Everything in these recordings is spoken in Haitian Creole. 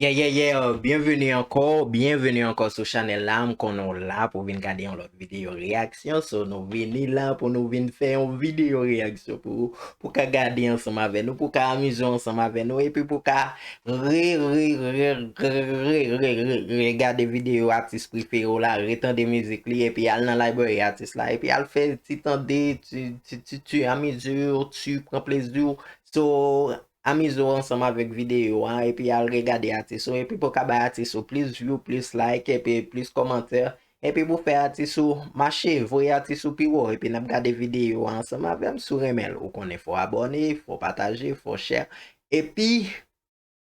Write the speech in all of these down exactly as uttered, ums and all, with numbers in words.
Yeah, yeah, yeah, byenveni ankò, byenveni ankò sou chanèl la. M konnen w la pou vin gade yon lòt videyo reyaksyon. So, nou vini la pou nou vin fè yon videyo reyaksyon pou ou, pou ka gade ansanm avè nou, pou ka amize w ansanm avè nou, epi pou ka re, re, re, re, re, re, re, re, re gade videyo atis prefere w la, retande mizik li, epi al nan library atis la, epi al fè ti tande, ti, ti, ti, ti amize w, ti pran plezi w. So, amize w ansanm avèk videyo a, epi al regade atis ou, epi pou ka bay atis ou plis view, plis like, epi plis kòmantè, epi pou fè atis ou mache, voye atis ou pi wo, epi n ap gade videyo a ansanm avè m. Si w renmen l, ou konnen fò w abòne, fò w pataje, fò w share, epi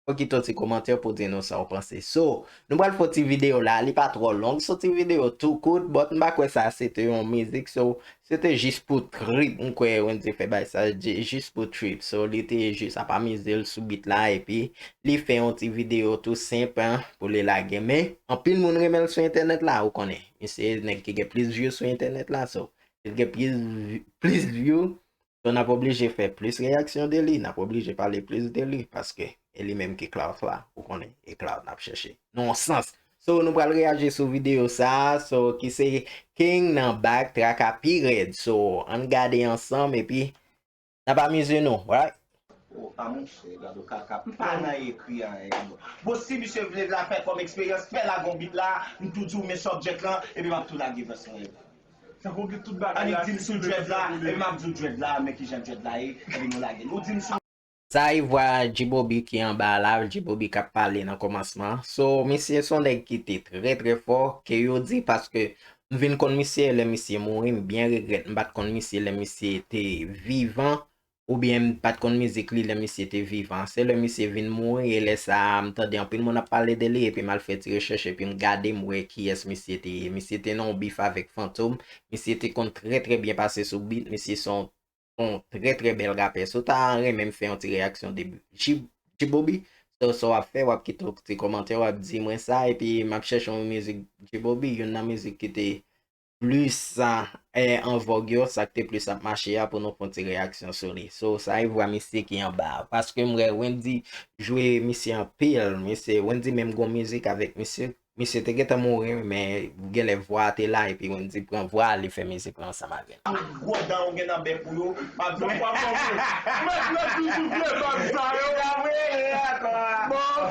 fò w kite yon ti kòmantè pou w di nou sa w panse. So, nou pral fè yon ti videyo la, li pa twò long, se yon ti videyo tou kout, but m pa kwè sa se te yon mizik, so, se te jis pou trip, m kwè Wendy fè bay sa, ji-, jis pou trip. So, li te jis ap amize l sou beat la, epi li fè yon ti videyo tou senp, en, pou li lage. Men, anpil moun renmen l sou entènèt la, ou konnen. Misye nèg ki gen plis view sou entènèt la, so, li gen plis, plis view. So, n ap oblije fè plis reyaksyon de li, n ap oblije pale plis de li, paske e li menm ki Clout la, ou konnen, e Clout n ap chèche. Nan yon sans. So, nou pral reyaji sou videyo sa a, so, ki se King nan bak, traka pi rèd. So, ann gade ansanm, epi n ap amize nou, right? O, a monchè, gade w kaka. M pa nan ekri anyen, non. Bon, si misye vle la fè kòm eksperyans, fè lage yon beat la, m tou di w men subject lan, epi m ap tou lage verse lan. Tankou w gen tout bagay la, annik di m sou dread la, epi m ap di w dread la, men kijan dread la ye, epi nou lage l. Ou di m sou Sa e vwa G-Bobby ki anba a la, G-Bobby k ap pale nan kòmansman. So, misye se yon nèg ki te trè, trè fò, ke yo di, paske m vin konn misye lè misye mouri, m byen regrèt m pa t konn misye lè misye te vivan, oubyen m pa t konn mizik li lè misye te vivan. Se lè misye vin mouri, e lè sa a, m tande anpil moun ap pale de li, epi m al fè ti rechèch, epi m gade, m wè kiyès misye te ye. Misye te nan yon bif avèk Fantom, misye te konn trè, trè byen pase sou beat, misye se yon yon trè, trè bèl rapè. Si w ta renmen m fè yon ti reyaksyon de G-, G-Bobby, so, sa w ap fè, w ap kite yon ti kòmantè, w ap di mwen sa, epi m ap chèche yon mizik G-Bobby, youn nan mizik ki te plis, eh, an vòg yo, sa k te plis ap mache a, pou nou fè yon ti reyaksyon sou li. So, sa e vwa misye ki anba a. Paske m wè Wendy jwe misye anpil, misye, Wendy menm gon mizik avèk misye, Misye te gentan mouri, men genlè vwa a te la, epi Wendy pran vwa a, li fè mizik la ansanm avè l. Gwo dan ou gen nan bèk ou yo, m ap di w. Donk w ap fè w mèt rete sou vye bag sa yo. Bon,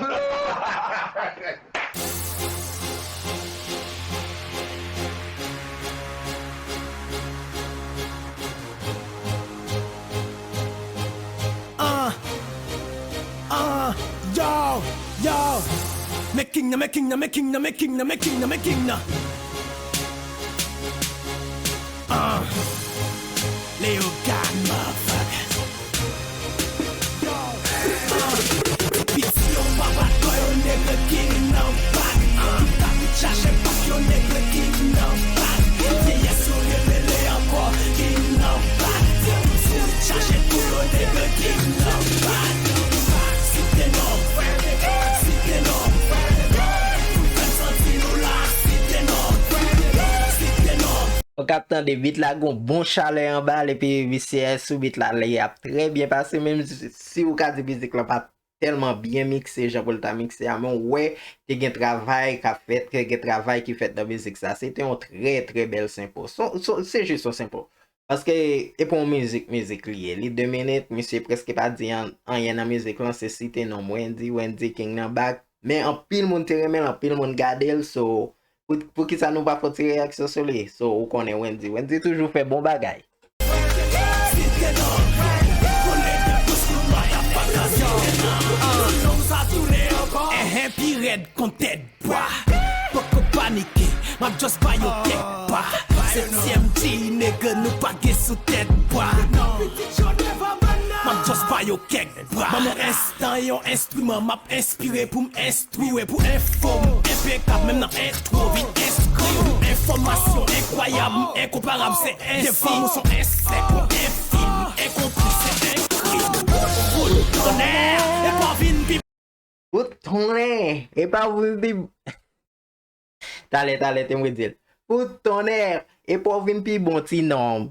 Ah, ah, yo, yo. Making na, making na, making na, making na, making na, making na. Ah, Leo God, motherfucker. Piti yo pa bat kò yo, nèg ki nan bak. Ki ta vin chache bak yo, nèg ki nan bak. Vyeyès yo revele ankò, ki nan bak. Si w chache kou yo, nèg ki nan bak. Site non, site non. Pou fè m santi nou la, site non, site non. Ou k ap tande beat la gon bon chalè anba l, epi misye sou beat la, li ap trè byen pase, menm si, si ou ka di mizik lan pa tèlman byen mikse jan pou l ta mikse a, men w wè ke gen travay k ap fèt, ke gen travay ki fèt nan mizik sa. Se te yon trè, trè bèl senpo. Se, se, se jis yon senpo. Paske e pa yon mizik, mizik li ye. Li de minit, misye prèske pa di an-, anyen nan mizik lan, se site non Wendy, Wendy King nan bak. Men anpil moun te renmen l, anpil moun gade l, so, pou, poukisa nou pa fè yon ti reyaksyon sou li? So, ou konnen Wendy. Wendy toujou fè bon bagay. Enhen, pi rèd kon tèt bwa. Poko panike, m ap just ba yo kèk bwa. Setyèm G, nèg, nou pa gen sou tèt bwa. M ap just ba yo kèk bwa. Ban m yon enstan, yon enstriman, m ap enspire pou m enstwi w. Pou enfo m enpekab, menm nan entwo, vin enskri w. Enfòmasyon enkwayab, m enkonparab, se enfim. Devan m ou se yon ensèk, yon enfim, enkonpli, se enkri. Fout tonnè, e pa vin pi Fout tonnè, e pa vin pi Talè, talè, te mwen di l. Fout tonnè, e pa w vin pi bon ti nonm.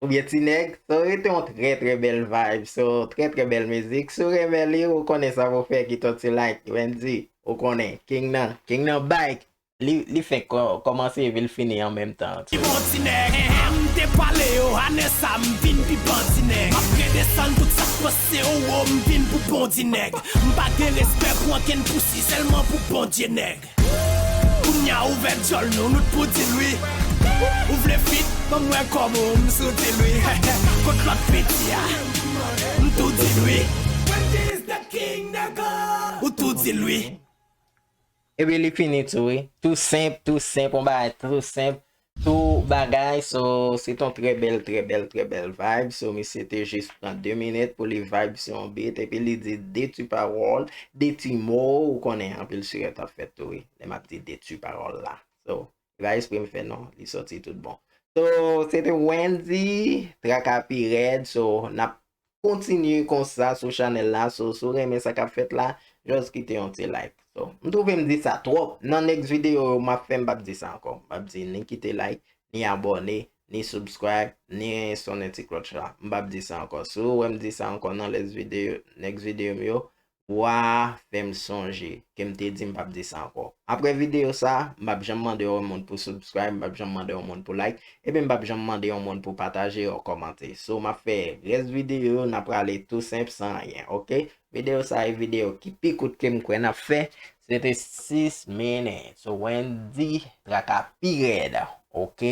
Oubyen ti nèg, so rete yon trè, trè bèl vibe, so trè, trè bèl mizik. Si w renmen li, ou konnen sa pou fè, kite yon ti like, Wendy. Ou konnen, King nan, King nan bike. Li, li fenk kò-, kòmanse epi l fini an menm tan. Pi bon ti nèg. Enhen, m te pale yo, ane sa m vin pi bon ti nèg. M ap redesann tout sa k panse yo, wo, m vin pou bon ti nèg. M pa gen respè pou ankenn pousi, sèlman pou Bondye nèg. Kounya ouvè djòl nou, nou t pou di l wi. Ou vle fit, ban m wè kòman m sou di l wi. Kot lòt piti a, m tou di l wi. Wendyy is the king, nèg. Ou tou di l wi. Epi li fini tou, wi. Tou senp, tou senp, yon bagay tou senp, tou bagay. So, se t on trè bèl, trè bèl, trè bèl vibe. So, misye te jis pran de minit pou li vibe sou yon beat. Epi li di de ti pawòl, de ti mo, ou konnen, anpil sirèt ap fèt tou, wi. Lè m ap di de ti pawòl la. So, li pa espre m fè non, li sòti tout bon. So, se te Wendyy, Traka Pi Rèd. So, n ap kontinye konsa sou chanèl la. So, si w renmen sa k ap fèt la, just kite yon ti like. So, m twouve m di sa twòp. Nan next video yo m ap fè, m p ap di sa ankò. M p ap di ni kite like, ni abòne, ni subscribe, ni sonnen ti klòch la. M p ap di sa ankò. Si w wè m di sa ankò nan next video, next video m yo, wa fè m sonje ke m te di m p ap di sa ankò. Apre videyo sa, m p ap janm mande yon moun pou subscribe, m p ap janm mande yon moun pou like, epi m p ap janm mande yon moun pou pataje ou kòmante. So, m ap fè rès videyo yo, n ap prale tou senp san anyen, oke? Videyo sa e videyo ki pi kout ke m kwè n ap fè. Se te sis minit. So, Wendyy, Traka Pi Rèd, oke?